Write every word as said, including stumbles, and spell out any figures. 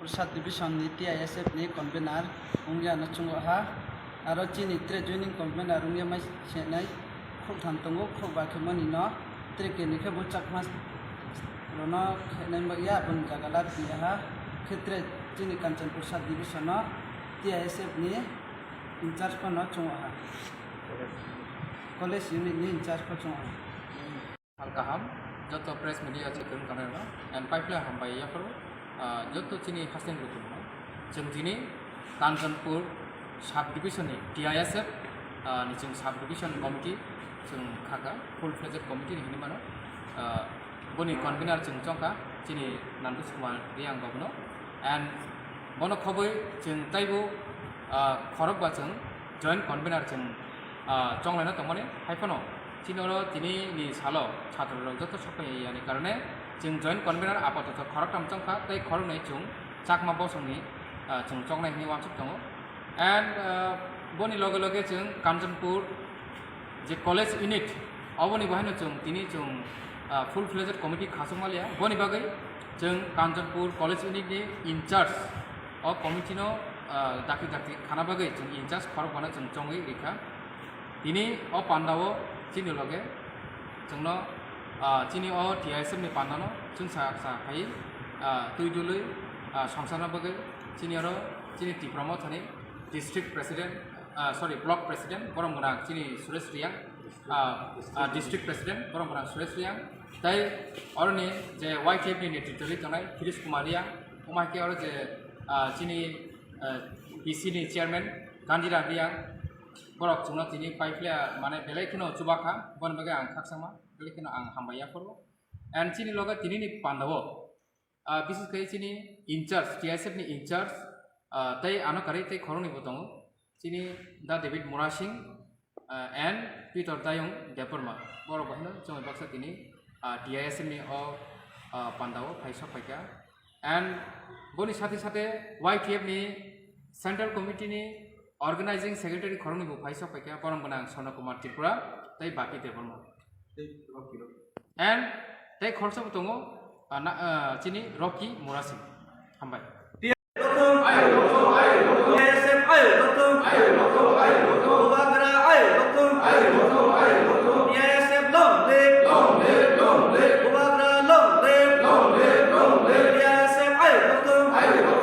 Sub division ni T I S F ni convener wngya no chungo ha. Aro chini tre joining convener wngya mai senai khoktham tongo, khokba khe mani no tre keni khe bo Chakma rono khainai bagya aboni jaga lab ya ha. Khe tre chini Kanchanpur sub division no T I S F ni in charge phano chungo ha. College unit ni in charge pho chungo ha. Sal kaham, joto press media se kwrwng tongnai rok, and pipeline hambai yapharo, ah, joto chini hasteni lukurokno. Chwng tini Kanchanpur sub division ni T I S F, ah, ni chwng sub division committee chwng khaka, full fledged committee ni hinwi mano. Ah, boni convener chwng chongkha, chini Nandu Kumar Riyang babuno, and bono khobwi chwng taibo, ah, khorokba chwng joint convener chwng, ah, chonglaina tongmani, hai phano chini oro tini ni salo chhatro rok joto sok phai yani karone chwng joint convener apatoto khoroktham chongkha tei khoroknwi chwng Chakma bosongni, ah, chwng chongnai hwnwi uansuk tongo. And, ah, boni loge loge chwng Kanchanpur je college unit, oboni bo haino chwng tini chwng, ah, full fledged committee khasokma liya. Boni bagwi chwng Kanchanpur college unit ni in charge o committee no, ah, dakti dakti khana bagwi chwng in charge khorokbano chwng chongwi rikha. Tini o pandao chini loge chwngno, ah, chini o T I S F ni pandano chwngsa sa phai, ah, twi dului, ah, songsarna bagwi chini oro chini Tipra Mothani district president, ah, sorry, block president, borom gwnang chini Suresh Riyang, ah, ah, district president, borom gwnang Suresh Riyang, tei oroni je Y T F ni netrito rwi tongnai Kirish Kumar Riyang, omo hai khe oro je, ah, chini, ah, B C ni chairman Kanjiram Riyang, borok chwngno tini pai phlaiya, mane belai kheno chubakha, boni bagwi ang khakchangma, belai kheno ang hambai yaphuru. And chini loge tinini pandao, ah, bises khe chini in charge, T I S F ni in charge, ah, tei ano karwi tei khoroknwi bo tongo. Chini Da David Murasing, ah, and Peter Dayung Debbarma. Borok bo haino chwngwi baksa tini, ah, T I S F ni o, ah, pandao phai sok phaikha. And boni sate sate Y T F ni Central Committee ni Organizing Secretary khoroknwi bo phai sok phaikha, borom gwnang Swarna Kumar Tripura tei Baki Debbarma. And tei khoroksa bo tongo, ah, na, ah, chini Rocky Murasing. Hambai. T I S F ayo lokum. Bubagra ayo lokum. T I S F long live. Bubagra long live. T I S F ayo lokum.